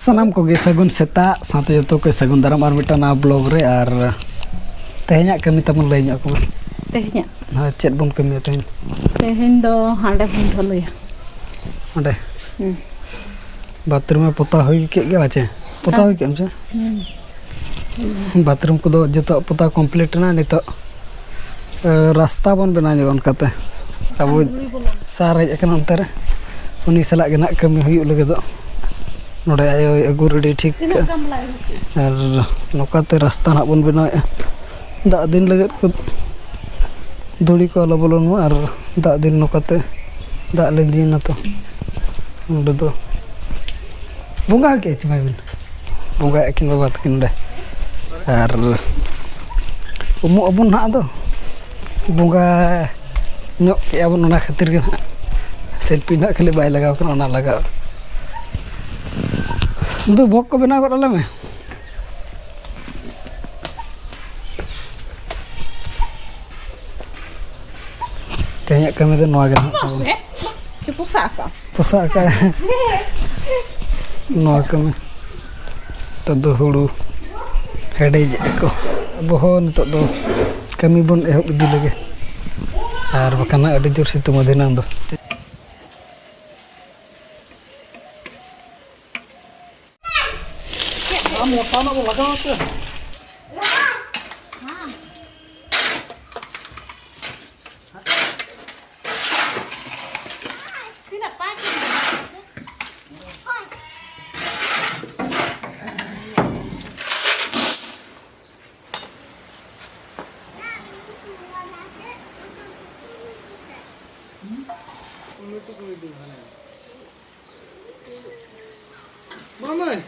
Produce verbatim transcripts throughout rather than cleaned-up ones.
ᱥᱟᱱᱟᱢ ᱠᱚᱜᱮ ᱥᱟᱹᱜᱩᱱ ᱥᱮᱛᱟᱜ, ᱥᱟᱶᱛᱮ ᱡᱚᱛᱚ ᱠᱚ ᱥᱟᱹᱜᱩᱱ ᱫᱟᱨᱟᱢ ᱟᱨ ᱢᱤᱫᱴᱟᱝ ᱱᱟᱣᱟ ᱵᱞᱚᱜ ᱨᱮ᱾ ᱟᱨ ᱛᱮᱦᱮᱧᱟᱜ ᱠᱟᱹᱢᱤ ᱛᱟᱵᱚᱱ ᱞᱟᱹᱭ ᱧᱚᱜ ᱠᱚᱵᱚᱱ᱾ ᱛᱮᱦᱮᱧᱟᱜ? ᱦᱳᱭ, ᱪᱮᱫ ᱵᱚᱱ ᱠᱟᱹᱢᱤᱭᱟ ᱛᱮᱦᱮᱧ? ᱛᱮᱦᱮᱧ ᱫᱚ ᱦᱟᱸᱰᱮ ᱵᱚᱱ ᱰᱷᱟᱹᱞᱩᱭᱟ᱾ ᱚᱸᱰᱮ? ᱦᱩᱸ᱾ ᱵᱟᱛᱷᱨᱩᱢ ᱮ ᱯᱚᱛᱟᱣ ᱦᱩᱭ ᱠᱮᱫ ᱜᱮ, ᱵᱟᱪᱮ? ᱯᱚᱛᱟᱣ ᱦᱩᱭ ᱠᱮᱫ ᱟᱢ ᱪᱮ? ᱦᱩᱸ᱾ ᱵᱟᱛᱷᱨᱩᱢ ᱠᱚᱫᱚ ᱡᱚᱛᱚᱣᱟᱜ ᱯᱚᱛᱟᱣ ᱠᱚᱢᱯᱞᱤᱴ ᱮᱱᱟ᱾ ᱱᱤᱛᱚᱜ, ᱮ, ᱨᱟᱥᱛᱟ ᱵᱚᱱ ᱵᱮᱱᱟᱣ ᱧᱚᱜᱼᱟ ᱚᱱᱠᱟᱛᱮ᱾ ᱟᱵᱚ ᱥᱟᱨ ᱦᱮᱡ ᱟᱠᱟᱱᱟ ᱚᱱᱛᱮ ᱨᱮ, ᱩᱱᱤ ᱥᱟᱞᱟᱜ ᱜᱮ ᱱᱟᱦᱟᱜ ᱠᱟᱹᱢᱤ ᱦᱩᱭᱩᱜ ᱞᱟᱹᱜᱤᱫᱚᱜ᱾ ᱱᱚᱰᱮ ᱟᱭᱳᱭ ᱟᱹᱜᱩ ᱨᱮᱰᱤ ᱴᱷᱤᱠ ᱠᱟᱜᱼᱟ᱾ ᱟᱨ ᱱᱚᱝᱠᱟᱛᱮ ᱨᱟᱥᱛᱟ ᱱᱟᱦᱟᱜ ᱵᱚᱱ ᱵᱮᱱᱟᱣᱮᱫᱼᱟ᱾ ᱫᱟᱜ ᱫᱤᱱ ᱞᱟᱹᱜᱤᱫ ᱠᱚ ᱫᱷᱩᱲᱤ ᱠᱚ ᱟᱞᱚ ᱵᱚᱞᱚᱱ ᱢᱟ, ᱟᱨ ᱫᱟᱜ ᱫᱤᱱ ᱱᱚᱝᱠᱟᱛᱮ ᱫᱟᱜ ᱞᱤᱸᱡᱤᱭᱮᱱᱟ ᱛᱚ᱾ ᱱᱚᱰᱮ ᱫᱚ ᱵᱚᱸᱜᱟ ᱠᱮᱫ ᱪᱮ ᱵᱟᱭ ᱵᱮᱱ ᱵᱚᱸᱜᱟᱭᱮᱫ ᱠᱤᱱ ᱵᱟᱵᱟ ᱛᱟᱹᱠᱤᱱ ᱱᱚᱰᱮ᱾ ᱟᱨ ᱩᱢᱩᱜ ᱟᱵᱚᱱ ᱱᱟᱦᱟᱜ ᱟᱫᱚ᱾ ᱵᱚᱸᱜᱟ ᱧᱚᱜ ᱠᱮᱜᱼᱟ ᱵᱚᱱ, ᱚᱱᱟ ᱠᱷᱟᱹᱛᱤᱨ ᱜᱮ ᱱᱟᱦᱟᱜ ᱥᱮᱞᱯᱷᱤ ᱱᱟᱦᱟᱜ ᱠᱷᱟᱹᱞᱤ ᱵᱟᱭ ᱞᱟᱜᱟᱣ ᱠᱟᱱᱟ, ᱚᱱᱟ ᱞᱟᱜᱟᱣ᱾ ᱫᱩ ᱵᱷᱚᱜᱽ ᱠᱚ ᱵᱮᱱᱟᱣ ᱜᱚᱫ ᱟᱞᱮ ᱢᱮ᱾ ᱛᱮᱦᱮᱧᱟᱜ ᱠᱟᱹᱢᱤ ᱫᱚ ᱱᱚᱣᱟ ᱜᱮ ᱱᱟᱦᱟᱜ ᱛᱟᱵᱚᱱ᱾ ᱪᱮ ᱯᱚᱥᱟᱜ ᱟᱠᱟᱫ? ᱯᱚᱥᱟᱜ ᱟᱠᱟᱫ᱾ ᱱᱚᱣᱟ ᱠᱟᱹᱢᱤ᱾ ᱱᱤᱛᱚᱜ ᱫᱚ ᱦᱩᱲᱩ ᱦᱮᱰᱮᱡᱮᱫ ᱠᱚ᱾ ᱟᱵᱚ ᱦᱚᱸ ᱱᱤᱛᱚᱜ ᱫᱚ ᱠᱟᱹᱢᱤ ᱵᱚᱱ ᱮᱦᱚᱵ ᱤᱫᱤ ᱞᱮᱜᱮ, ᱟᱨ ᱵᱟᱠᱷᱟᱱ ᱟᱹᱰᱤ ᱡᱳᱨ ᱥᱤᱛᱩᱝ ᱟ ᱫᱷᱤᱱᱟᱹᱝ ᱫᱚ᱾ ᱟᱢ ᱢᱚᱴᱟ ᱧᱚᱜ ᱵᱚᱱ ᱞᱟᱜᱟᱣᱟ ᱥᱮ? ᱛᱤᱱᱟᱹᱜ? ᱯᱟᱸᱪ ᱢᱮᱱᱟᱜᱼᱟ᱾ ᱢᱟᱢᱟᱭ᱾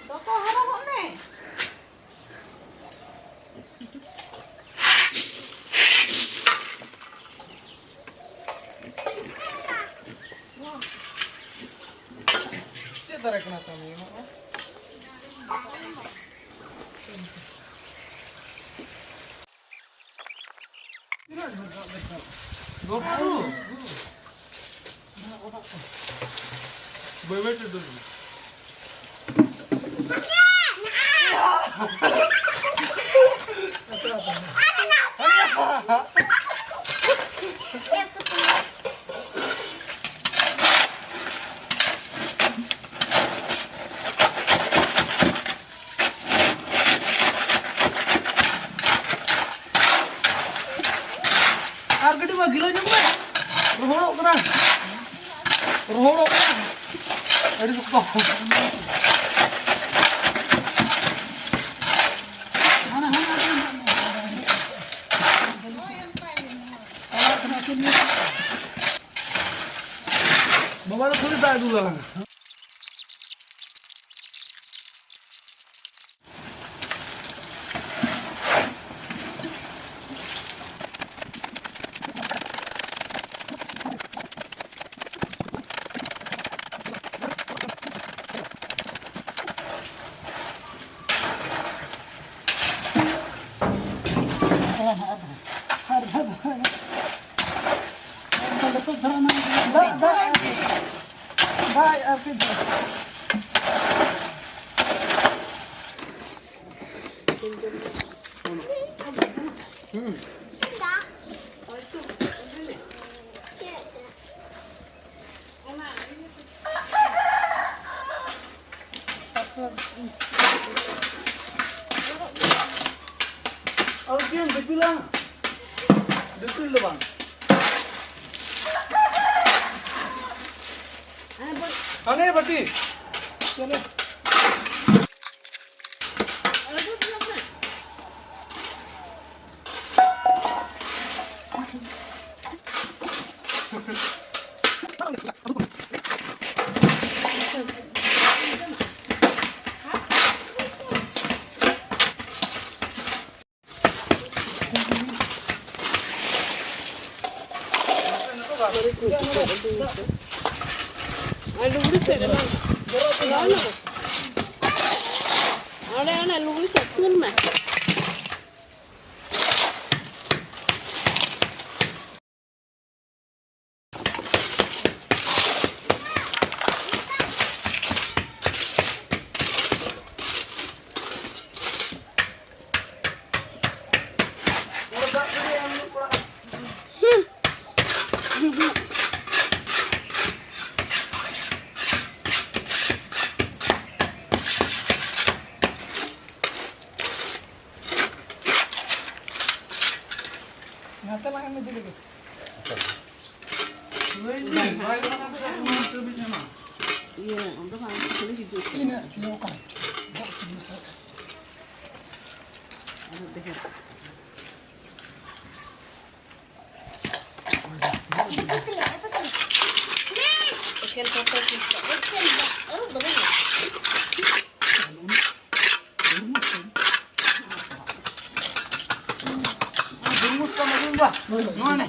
ᱫᱚᱛᱚ ᱦᱚᱨᱚᱜᱚᱜ ᱢᱮ᱾ ᱪᱮᱫ ᱫᱟᱨᱮ ᱠᱟᱱᱟ ᱠᱟᱹᱢᱤ ᱱᱚᱣᱟ? ᱛᱤᱱᱟᱹᱜ ᱰᱷᱮᱨ ᱫᱟᱜ ᱫᱚᱨᱠᱟᱨ? ᱜᱚᱯᱚ᱾ ᱵᱟᱹᱭ ᱵᱟᱹᱭ ᱛᱮ ᱫᱩᱲᱩᱵ ᱢᱮ᱾ ᱟᱨ ᱠᱟᱹᱴᱤᱡ ᱢᱟ ᱜᱤᱞᱟᱹ ᱧᱚᱜ ᱢᱮ᱾ ᱨᱚᱦᱚᱲᱚᱜ ᱠᱟᱱᱟ᱾ ᱨᱚᱦᱚᱲᱚᱜ ᱠᱟᱱᱟ᱾ ᱟᱹᱰᱤ ᱥᱚᱠᱛᱚ᱾ ᱵᱟᱵᱟ ᱫᱚ ᱠᱷᱟᱹᱞᱤ ᱫᱟᱜ ᱫᱩᱞ ᱟᱞᱟᱝᱟ᱾ ᱫᱟᱜ, ᱫᱟᱜ, ᱫᱟᱜ ᱟᱨ ᱠᱟᱹᱡ ᱫᱟᱜ᱾ ᱦᱩᱸ᱾ ᱟᱨ ᱪᱮᱫ ᱮᱢ ᱫᱤᱯᱤᱞᱟ? ᱫᱤᱯᱤᱞ ᱫᱚ ᱵᱟᱝ᱾ ᱦᱟᱱᱮ ᱵᱟᱹᱴᱤ᱾ ᱪᱚᱞᱚ᱾ ᱟᱨ ᱞᱩᱜᱽᱲᱤ ᱥᱮᱫ ᱨᱮ ᱵᱟᱝ? ᱚᱸᱰᱮ ᱚᱱᱟ ᱞᱩᱜᱽᱲᱤ ᱥᱮᱫ ᱛᱩᱞ ᱢᱮ᱾ ᱤᱭᱟᱹ, ᱚᱸᱰᱮ ᱵᱟᱝ, ᱠᱷᱟᱹᱞᱤ ᱦᱤᱡᱩᱜ ᱠᱟᱱᱟ᱾ ᱤᱱᱟᱹᱜ ᱠᱤᱞᱳ ᱠᱟᱱᱟ᱾ ᱟᱫᱚ ᱰᱷᱮᱨ᱾ ᱮᱠᱮᱱ ᱯᱷᱳᱴᱳ ᱠᱞᱤᱠ ᱠᱟᱜ ᱢᱮ᱾ ᱮᱠᱮᱱ ᱫᱟᱜ ᱟᱹᱨᱩᱵ ᱫᱚ ᱵᱟᱹᱧ ᱵᱩᱨᱢᱩᱡᱽ ᱠᱚ ᱢᱟᱹᱜᱩᱱ ᱵᱟ᱾ ᱱᱚᱣᱟ ᱱᱮ᱾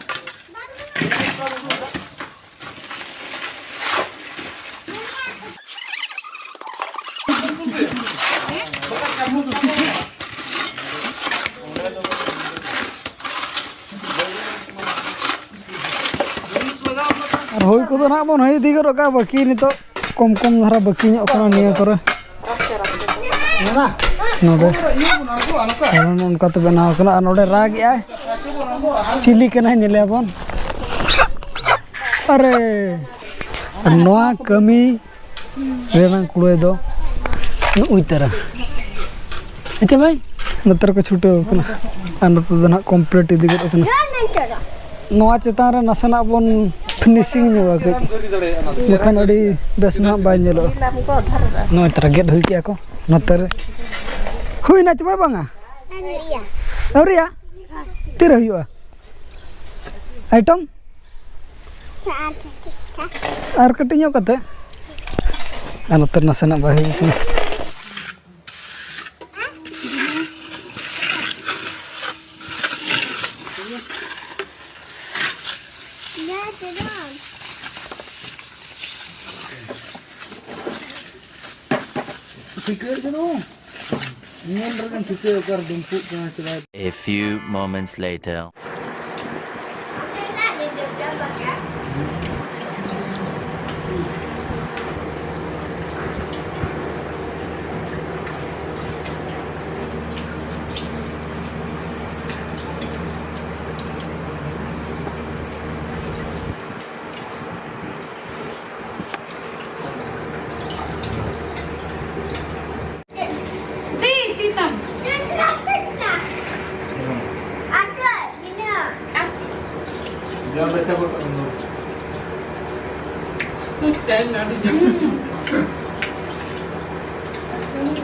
ᱟᱨ ᱦᱩᱭ ᱠᱚᱫᱚ ᱱᱟᱦᱟᱜ ᱵᱚᱱ ᱦᱩᱭ ᱤᱫᱤ ᱜᱚᱫ ᱠᱟᱜᱼᱟ, ᱵᱟᱹᱠᱤ ᱱᱤᱛᱚᱜ ᱠᱚᱢ ᱠᱚᱢ ᱫᱷᱟᱨᱟ ᱵᱟᱹᱠᱤ ᱧᱚᱜ ᱠᱟᱱᱟ ᱱᱤᱭᱟᱹ ᱠᱚᱨᱮ᱾ ᱱᱚᱰᱮ ᱠᱟᱨᱚᱱ ᱚᱱᱠᱟᱛᱮ ᱵᱮᱱᱟᱣ ᱠᱟᱱᱟ᱾ ᱟᱨ ᱱᱚᱰᱮ ᱨᱟᱜ ᱮᱜᱼᱟᱭ, ᱪᱤᱞᱤ ᱠᱟᱱᱟᱭ ᱧᱮᱞᱮᱭᱟᱵᱚᱱ᱾ ᱟᱨᱮ, ᱟᱨ ᱱᱚᱣᱟ ᱠᱟᱹᱢᱤ ᱨᱮᱱᱟᱝ ᱠᱩᱲᱟᱹᱭ ᱫᱚ ᱱᱩᱜᱼᱩᱭ ᱛᱟᱨᱟ᱾ ᱦᱮᱸᱪᱮ ᱵᱷᱟᱭ? ᱱᱚᱛᱮ ᱨᱮᱠᱚ ᱪᱷᱩᱴᱟᱹᱣ ᱠᱟᱱᱟ᱾ ᱟᱨ ᱱᱚᱛᱮ ᱫᱚ ᱱᱟᱦᱟᱜ ᱠᱚᱢᱯᱞᱤᱴ ᱤᱫᱤ ᱜᱚᱫ ᱠᱟᱱᱟ᱾ ᱱᱚᱣᱟ ᱪᱮᱛᱟᱱ ᱨᱮ ᱱᱟᱥᱮᱱᱟᱜ ᱵᱚᱱ ᱯᱷᱤᱱᱤᱥᱤᱝ ᱧᱚᱜᱟ ᱠᱟᱹᱡ, ᱵᱟᱠᱷᱟᱱ ᱟᱹᱰᱤ ᱵᱮᱥ ᱱᱟᱦᱟᱜ ᱵᱟᱭ ᱧᱮᱞᱚᱜᱼᱟ᱾ ᱱᱚᱜᱼᱚᱭ ᱛᱟᱨᱟ ᱜᱮᱫ ᱦᱩᱭ ᱠᱮᱜᱼᱟ ᱠᱚ ᱱᱚᱛᱮ ᱨᱮ᱾ ᱦᱩᱭᱱᱟ ᱪᱮ ᱵᱟᱝᱟ? ᱟᱹᱣᱨᱤᱭᱟ? ᱛᱤᱨᱮ ᱦᱩᱭᱩᱜᱼᱟ? ᱟᱭᱴᱚᱢ? ᱟᱨ ᱠᱟᱹᱴᱤᱡ ᱧᱚᱜ ᱠᱟᱛᱮ᱾ ᱟᱨ ᱱᱚᱛᱮ ᱱᱟᱥᱮᱱᱟᱜ ᱵᱟᱭ ᱦᱩᱭ ᱠᱟᱱᱟ᱾ ᱴᱷᱤᱠᱟᱹ ᱠᱟᱱᱟ᱾ ᱧᱮᱞ ᱨᱮᱜᱮᱢ ᱴᱷᱤᱠᱟᱹᱭᱟ ᱚᱠᱟᱨᱮ ᱰᱩᱢᱯᱩᱜ ᱠᱟᱱᱟ ᱥᱮ ᱵᱟᱭ᱾ A few moments later.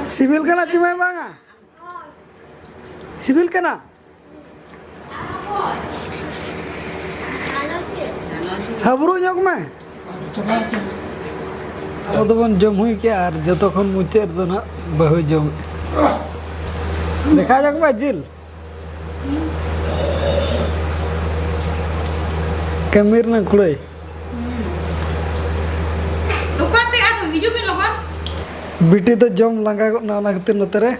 ᱥᱤᱵᱤᱞ ᱠᱟᱱᱟ ᱪᱮ ᱵᱟᱝ ᱵᱟᱝᱟ? ᱥᱤᱵᱤᱞ ᱠᱟᱱᱟ? ᱦᱟᱵᱨᱩ ᱧᱚᱜ ᱢᱮ᱾ ᱟᱵᱚ ᱫᱚᱵᱚᱱ ᱡᱚᱢ ᱦᱩᱭ ᱠᱮᱜᱼᱟ ᱟᱨ ᱡᱚᱛᱚ ᱠᱷᱚᱱ ᱢᱩᱪᱟᱹᱫ ᱨᱮᱫᱚ ᱱᱟᱦᱟᱜ ᱵᱟᱹᱦᱩᱭ ᱡᱚᱢᱮᱫᱼᱟ᱾ ᱫᱮᱠᱷᱟ ᱡᱟᱠ ᱢᱟ ᱡᱤᱞ᱾ ᱠᱟᱹᱢᱤ ᱨᱮᱱᱟᱜ ᱠᱩᱲᱟᱹᱭ᱾ ᱚᱠᱟᱛᱮ ᱟᱨ ᱦᱤᱡᱩᱜ ᱢᱮ ᱞᱚᱜᱚᱱ᱾ ᱵᱤᱴᱤ ᱫᱚ ᱡᱚᱢ ᱞᱟᱸᱜᱟ ᱜᱚᱫ ᱱᱟ, ᱚᱱᱟ ᱠᱷᱟᱹᱛᱤᱨ ᱱᱚᱛᱮ ᱨᱮ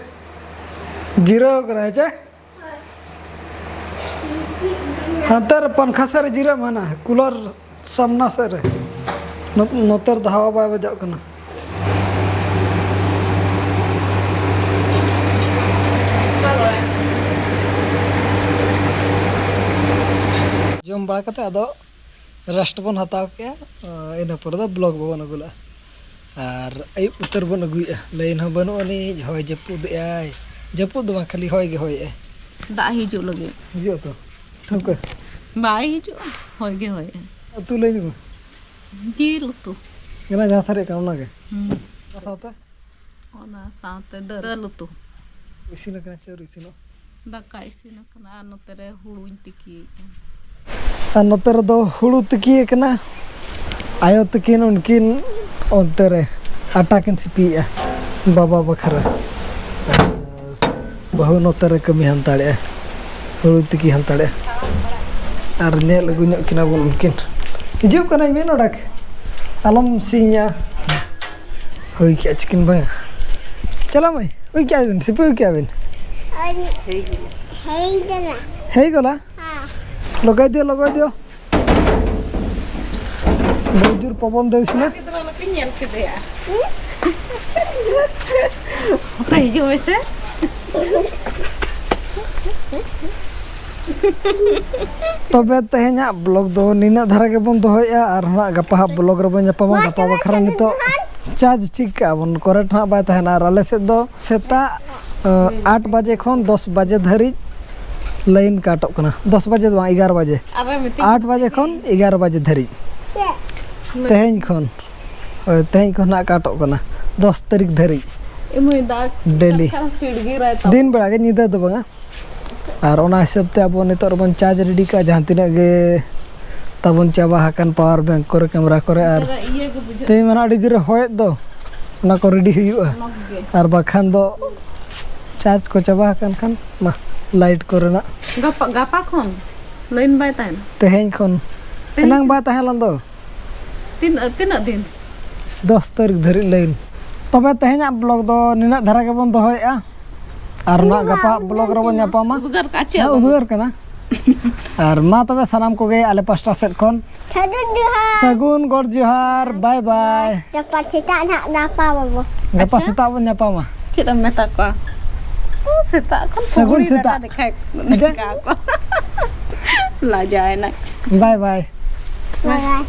ᱡᱤᱨᱟᱹᱣ ᱠᱟᱱᱟ, ᱦᱮᱸ ᱪᱮ? ᱦᱟᱱᱛᱮ ᱨᱮ ᱯᱟᱝᱠᱷᱟ ᱥᱮᱫ ᱨᱮ ᱡᱤᱨᱟᱹᱜ ᱢᱮ ᱱᱟ, ᱠᱩᱞᱟᱨ ᱥᱟᱢᱱᱟ ᱥᱮᱫ ᱨᱮ᱾ ᱱᱚ-, ᱱᱚᱛᱮ ᱨᱮᱫᱚ ᱦᱟᱣᱟ ᱵᱟᱭ ᱵᱟᱡᱟᱜ ᱠᱟᱱᱟ᱾ ᱡᱚᱢ ᱵᱟᱲᱟ ᱠᱟᱛᱮ ᱟᱫᱚ ᱨᱮᱥᱴ ᱵᱚᱱ ᱦᱟᱛᱟᱣ ᱠᱮᱜᱼᱟ᱾ ᱤᱱᱟᱹ ᱯᱚᱨᱮ ᱫᱚ ᱵᱞᱚᱜ ᱵᱟᱵᱚᱱ ᱟᱹᱜᱩ ᱞᱮᱜᱼᱟ᱾ ᱟᱨ ᱟᱹᱭᱩᱵ ᱩᱛᱟᱹᱨ ᱵᱚᱱ ᱟᱹᱜᱩᱭᱮᱫᱼᱟ, ᱞᱟᱭᱤᱱ ᱦᱚᱸ ᱵᱟᱹᱱᱩᱜ ᱟᱹᱱᱤᱡ, ᱦᱚᱭ ᱡᱟᱹᱯᱩᱫ ᱮᱜᱼᱟᱭ᱾ ᱡᱟᱹᱯᱩᱫ ᱫᱚ ᱵᱟᱝ, ᱠᱷᱟᱹᱞᱤ ᱦᱚᱭ ᱜᱮ ᱦᱚᱭᱮᱜᱼᱟᱭ᱾ ᱫᱟᱜ ᱦᱤᱡᱩᱜ ᱞᱟᱹᱜᱤᱫ᱾ ᱦᱤᱡᱩᱜ ᱟᱛᱚ᱾ ᱴᱷᱟᱹᱣᱠᱟᱹ᱾ ᱵᱟᱭ ᱦᱤᱡᱩᱜᱼᱟ, ᱦᱚᱭ ᱜᱮ ᱦᱚᱭᱮᱜᱼᱟᱭ᱾ ᱩᱛᱩ ᱞᱟᱹᱭ ᱧᱚᱜ ᱢᱮ᱾ ᱡᱤᱞ ᱩᱛᱩ᱾ ᱚᱱᱟ ᱡᱟᱦᱟᱸ ᱥᱟᱨᱮᱡ ᱠᱟᱱᱟ ᱚᱱᱟᱜᱮ? ᱦᱩᱸ᱾ ᱚᱱᱟ ᱥᱟᱶᱛᱮ? ᱚᱱᱟ ᱥᱟᱶᱛᱮ ᱫᱟᱹᱞ ᱩᱛᱩ᱾ ᱤᱥᱤᱱ ᱟᱠᱟᱱᱟ ᱪᱮ ᱟᱹᱣᱨᱤ ᱤᱥᱤᱱᱚᱜ? ᱫᱟᱠᱟ ᱤᱥᱤᱱ ᱟᱠᱟᱱᱟ ᱟᱨ ᱱᱚᱛᱮ ᱨᱮ ᱦᱩᱲᱩᱧ ᱛᱤᱠᱤᱭᱮᱫᱼᱟ᱾ ᱟᱨ ᱱᱚᱛᱮ ᱨᱮᱫᱚ ᱦᱩᱲᱩ ᱛᱤᱠᱤ ᱟᱠᱟᱱᱟ᱾ ᱟᱭᱳ ᱛᱟᱹᱠᱤᱱ ᱩᱱᱠᱤᱱ ᱚᱱᱛᱮ ᱨᱮ ᱟᱴᱟ ᱠᱤᱱ ᱥᱤᱯᱤᱭᱮᱫᱼᱟ ᱵᱟᱵᱟ ᱵᱟᱠᱷᱨᱟ᱾ ᱟᱨ ᱵᱟᱹᱦᱩ ᱱᱚᱛᱮ ᱨᱮ ᱠᱟᱹᱢᱤ ᱦᱟᱱᱛᱟᱲᱮᱜᱼᱟ, ᱦᱩᱲᱩ ᱛᱤᱠᱤ ᱦᱟᱱᱛᱟᱲᱮᱜᱼᱟ᱾ ᱟᱨ ᱧᱮᱞ ᱟᱹᱜᱩ ᱧᱚᱜ ᱠᱤᱱᱟ ᱵᱚᱱ ᱩᱱᱠᱤᱱ᱾ ᱦᱤᱡᱩᱜ ᱠᱟᱹᱱᱟᱹᱧ, ᱢᱮᱱ ᱚᱰᱟᱠ, ᱟᱞᱚᱢ ᱥᱤᱧᱟ᱾ ᱦᱩᱭ ᱠᱮᱜᱼᱟ ᱪᱤᱠᱤᱱ ᱵᱟᱝ? ᱪᱟᱞᱟᱜ ᱢᱟᱹᱭ, ᱦᱩᱭ ᱠᱮᱜᱼᱟ ᱵᱤᱱ, ᱥᱤᱯᱤ ᱦᱩᱭ ᱠᱮᱜᱼᱟ ᱵᱤᱱ? ᱦᱮᱭ ᱜᱚᱞᱟ᱾ ᱦᱮᱭ ᱜᱚᱞᱟ? ᱦᱮᱸ᱾ ᱞᱚᱜᱟᱭ ᱫᱤᱭᱳ, ᱞᱚᱜᱟᱭ ᱫᱤᱭᱳ᱾ ᱵᱚᱦᱩᱛ ᱡᱳᱨ ᱯᱚᱵᱚᱱ ᱫᱟᱹᱭ ᱥᱮ? ᱜᱤᱫᱽᱨᱟᱹ ᱞᱮᱠᱟᱧ ᱧᱮᱞ ᱠᱮᱫᱮᱭᱟ᱾ ᱦᱟᱯᱮ ᱦᱤᱡᱩᱜ ᱢᱮᱥᱮ᱾ ᱛᱚᱵᱮ ᱛᱮᱦᱮᱧᱟᱜ ᱵᱞᱚᱜ ᱫᱚ ᱱᱤᱱᱟᱹᱜ ᱫᱷᱟᱨᱟ ᱜᱮᱵᱚᱱ ᱫᱚᱦᱚᱭᱮᱜᱼᱟ, ᱟᱨ ᱦᱚᱸ ᱱᱟᱜ ᱜᱟᱯᱟ ᱦᱟᱸᱜ ᱵᱞᱚᱜ ᱨᱮᱵᱚᱱ ᱧᱟᱯᱟᱢᱟ᱾ ᱜᱟᱯᱟ ᱵᱟᱠᱷᱨᱟ ᱱᱤᱛᱚᱜ ᱪᱟᱨᱡᱽ ᱴᱷᱤᱠ ᱠᱟᱜᱼᱟ ᱵᱚᱱ, ᱠᱚᱨᱮᱱᱴ ᱦᱟᱸᱜ ᱵᱟᱭ ᱛᱟᱦᱮᱱᱟ᱾ ᱟᱨ ᱟᱞᱮ ᱥᱮᱫ ᱫᱚ ᱥᱮᱛᱟᱜ, ᱟᱸ, ᱟᱴ ᱵᱟᱡᱮ ᱠᱷᱚᱱ ᱫᱚᱥ ᱵᱟᱡᱮ ᱫᱷᱟᱹᱨᱤᱡ ᱞᱟᱭᱤᱱ ᱠᱟᱴᱚᱜ ᱠᱟᱱᱟ᱾ ᱫᱚᱥ ᱵᱟᱡᱮ ᱫᱚ ᱵᱟᱝ, ᱮᱜᱟᱨᱚ ᱵᱟᱡᱮ᱾ ᱟᱨ ᱢᱤᱫᱴᱤᱡ ᱟᱴ ᱵᱟᱡᱮ ᱠᱷᱚᱱ ᱮᱜᱟᱨᱚ ᱵᱟᱡᱮ ᱫᱷᱟᱹᱨᱤᱡ᱾ ᱛᱮᱦᱮᱧ ᱠᱷᱚᱱ, ᱦᱳᱭ, ᱛᱮᱦᱮᱧ ᱠᱷᱚᱱ ᱦᱟᱸᱜ ᱠᱟᱴᱚᱜ ᱠᱟᱱᱟ ᱫᱚᱥ ᱛᱟᱹᱨᱤᱠᱷ ᱫᱷᱟᱹᱨᱤᱡ᱾ ᱮᱢᱟᱹᱭ ᱫᱟᱜ ᱰᱮᱞᱤ᱾ ᱠᱟᱱ ᱠᱷᱟᱱ ᱥᱤᱲᱜᱤ ᱨᱟᱭ ᱛᱟᱵᱚ᱾ ᱫᱤᱱ ᱵᱮᱲᱟ ᱜᱮ, ᱧᱤᱫᱟᱹ ᱫᱚ ᱵᱟᱝᱟ᱾ ᱟᱨ ᱚᱱᱟ ᱦᱤᱥᱟᱹᱵ ᱛᱮ ᱟᱵᱚ ᱱᱤᱛᱚᱜ ᱨᱮᱵᱚᱱ ᱪᱟᱨᱡᱽ ᱨᱮᱰᱤ ᱠᱟᱜᱼᱟ, ᱡᱟᱦᱟᱸ ᱛᱤᱱᱟᱹᱜ ᱜᱮ ᱛᱟᱵᱚᱱ ᱪᱟᱵᱟ ᱟᱠᱟᱱ ᱯᱟᱣᱟᱨ ᱵᱮᱝᱠ ᱠᱚᱨᱮ, ᱠᱮᱢᱮᱨᱟ ᱠᱚᱨᱮ᱾ ᱟᱨ ᱛᱮᱦᱮᱧ ᱢᱟ ᱱᱟᱦᱟᱜ ᱟᱹᱰᱤ ᱡᱳᱨᱮ ᱦᱚᱭᱮᱫ ᱫᱚ, ᱚᱱᱟ ᱠᱚ ᱨᱮᱰᱤ ᱦᱩᱭᱩᱜᱼᱟ᱾ ᱟᱨ ᱵᱟᱠᱷᱟᱱ ᱫᱚ ᱪᱟᱨᱡᱽ ᱠᱚ ᱪᱟᱵᱟ ᱟᱠᱟᱱ ᱠᱷᱟᱱ ᱢᱟ, ᱞᱟᱭᱤᱴ ᱠᱚᱨᱮᱱᱟᱜ᱾ ᱜᱟᱯᱟ, ᱜᱟᱯᱟ ᱠᱷᱚᱱ ᱞᱟᱭᱤᱱ ᱵᱟᱭ ᱛᱟᱦᱮᱱᱟ? ᱛᱮᱦᱮᱧ ᱠᱷᱚᱱ᱾ ᱛᱮᱦᱮᱧ ᱮᱱᱟᱝ ᱵᱟᱭ ᱛᱟᱦᱮᱸ ᱞᱮᱱ ᱫᱚ᱾ ᱛᱤᱱᱟᱹᱜ, ᱛᱤᱱᱟᱹᱜ ᱫᱤᱱ? ᱫᱚᱥ ᱛᱟᱹᱨᱤᱠᱷ ᱫᱷᱟᱹᱨᱤᱡ ᱞᱟᱭᱤᱱ᱾ ᱛᱚᱵᱮ ᱛᱮᱦᱮᱧᱟᱜ ᱵᱞᱚᱜ ᱫᱚ ᱱᱤᱱᱟᱹᱜ ᱫᱷᱟᱨᱟ ᱜᱮᱵᱚᱱ ᱫᱚᱦᱚᱭᱮᱫᱼᱟ᱾ ᱟᱨ ᱱᱟᱜ ᱜᱟᱯᱟ ᱵᱞᱚᱜ ᱨᱮᱵᱚᱱ ᱧᱟᱯᱟᱢᱟ᱾ ᱩᱫᱽᱜᱟᱹᱨ ᱠᱟᱜᱼᱟ ᱪᱮᱫ ᱦᱮᱸ, ᱟᱫᱚ? ᱩᱫᱽᱜᱟᱹᱨ ᱠᱟᱱᱟ᱾ ᱟᱨ ᱢᱟ ᱛᱚᱵᱮ ᱥᱟᱱᱟᱢ ᱠᱚᱜᱮ ᱟᱞᱮ ᱯᱟᱥᱴᱟ ᱥᱮᱫ ᱠᱷᱚᱱ ᱥᱟᱹᱜᱩᱱ ᱡᱚᱦᱟᱨ᱾ ᱥᱟᱹᱜᱩᱱ ᱜᱚᱰ ᱡᱚᱦᱟᱨ᱾ ᱵᱟᱭ ᱵᱟᱭ᱾ ᱜᱟᱯᱟ ᱥᱮᱛᱟᱜ ᱱᱟᱦᱟᱜ ᱧᱟᱯᱟᱢ ᱟᱵᱚ᱾ ᱜᱟᱯᱟ ᱟᱪᱪᱷᱟ᱾ ᱥᱮᱛᱟᱜ ᱵᱚᱱ ᱧᱟᱯᱟᱢᱟ᱾ ᱪᱮᱫ ᱮᱢ ᱢᱮᱛᱟ ᱠᱚᱣᱟ? ᱩ, ᱥᱮᱛᱟᱜ ᱠᱷᱚᱱ ᱥᱟᱹᱜᱩᱱ ᱯᱩᱠᱷᱨᱤ ᱥᱮᱛᱟᱜ᱾ ᱰᱟᱴᱟ ᱫᱮᱠᱷᱟᱣ ᱟᱪᱪᱷᱟ᱾ ᱫᱮᱠᱷᱟᱣ ᱠᱚᱣᱟ᱾ ᱞᱟᱡᱟᱣ ᱮᱱᱟᱭ᱾ ᱵᱟᱭ ᱵᱟᱭ᱾ ᱵᱟᱭ ᱵᱟᱭ᱾